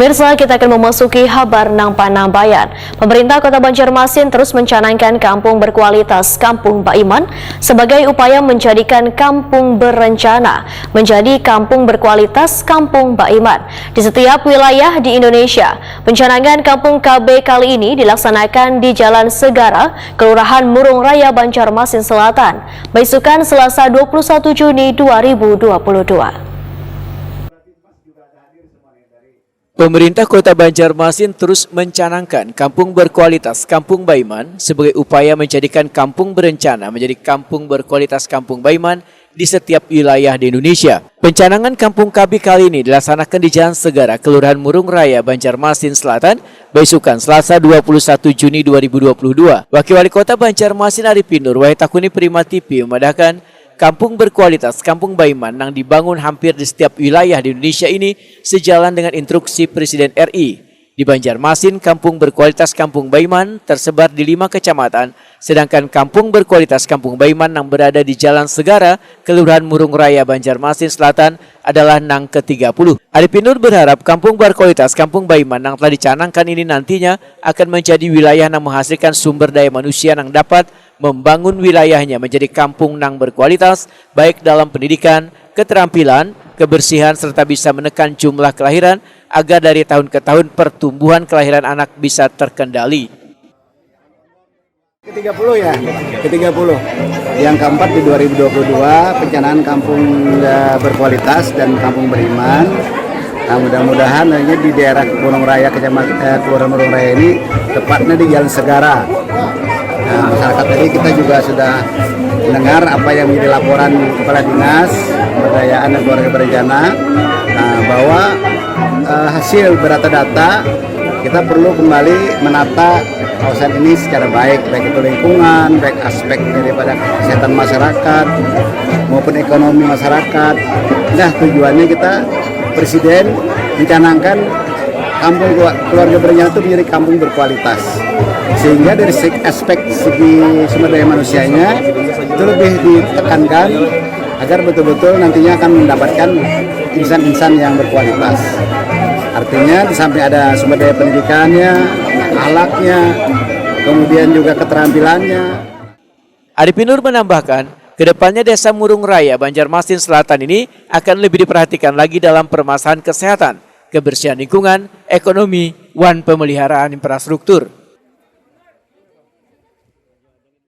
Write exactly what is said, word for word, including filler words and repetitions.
Pemirsa, kita akan memasuki habar nang panambayan. Pemerintah Kota Banjarmasin terus mencanangkan kampung berkualitas Kampung Baiman sebagai upaya menjadikan kampung berencana menjadi kampung berkualitas Kampung Baiman di setiap wilayah di Indonesia. Pencanangan Kampung K B kali ini dilaksanakan di Jalan Segara, Kelurahan Murung Raya, Banjarmasin Selatan, baisukan Selasa dua puluh satu Juni dua ribu dua puluh dua. Pemerintah Kota Banjarmasin terus mencanangkan kampung berkualitas Kampung Baiman sebagai upaya menjadikan kampung berencana menjadi kampung berkualitas Kampung Baiman di setiap wilayah di Indonesia. Pencanangan Kampung K B kali ini dilaksanakan di Jalan Segara, Kelurahan Murung Raya, Banjarmasin Selatan, baisukan Selasa dua puluh satu Juni dua ribu dua puluh dua. Wakil Wali Kota Banjarmasin Arifin Nur wayah takuni Prima T V memadahkan, kampung berkualitas Kampung Baiman nang dibangun hampir di setiap wilayah di Indonesia ini sejalan dengan instruksi Presiden R I. Di Banjarmasin, kampung berkualitas Kampung Baiman tersebar di lima kecamatan, sedangkan kampung berkualitas Kampung Baiman nang berada di Jalan Segara, Kelurahan Murung Raya, Banjarmasin Selatan adalah nang ketiga puluh. Arifin Nur berharap kampung berkualitas Kampung Baiman nang telah dicanangkan ini nantinya akan menjadi wilayah nang menghasilkan sumber daya manusia nang dapat membangun wilayahnya menjadi kampung nang berkualitas, baik dalam pendidikan, keterampilan, kebersihan, serta bisa menekan jumlah kelahiran agar dari tahun ke tahun pertumbuhan kelahiran anak bisa terkendali. Ketiga puluh ya, ketiga puluh. Yang keempat di dua ribu dua puluh dua, pencanangan kampung, eh, berkualitas dan kampung beriman. Nah, mudah-mudahan nantinya di daerah Murung Raya, Kecamatan, eh, Kelurahan Murung Raya ini, tepatnya di Jalan Segara. Nah, masyarakat tadi kita juga sudah mendengar apa yang menjadi laporan Kepala Dinas Pemberdayaan dan Keluarga Berencana, nah, bahwa, eh, hasil data-data kita perlu kembali menata kawasan ini secara baik, baik itu lingkungan, baik aspek daripada kesehatan masyarakat maupun ekonomi masyarakat. Nah, tujuannya kita, Presiden mencanangkan kampung kelu-, keluarga berencana itu menjadi kampung berkualitas. Sehingga dari seg-, aspek segi sumber daya manusianya itu lebih ditekankan agar betul-betul nantinya akan mendapatkan insan-insan yang berkualitas. Artinya, di samping ada sumber daya pendidikannya, akhlaknya, kemudian juga keterampilannya. Arifin Nur menambahkan, kedepannya Desa Murung Raya, Banjarmasin Selatan ini akan lebih diperhatikan lagi dalam permasalahan kesehatan, kebersihan lingkungan, ekonomi, wan pemeliharaan infrastruktur.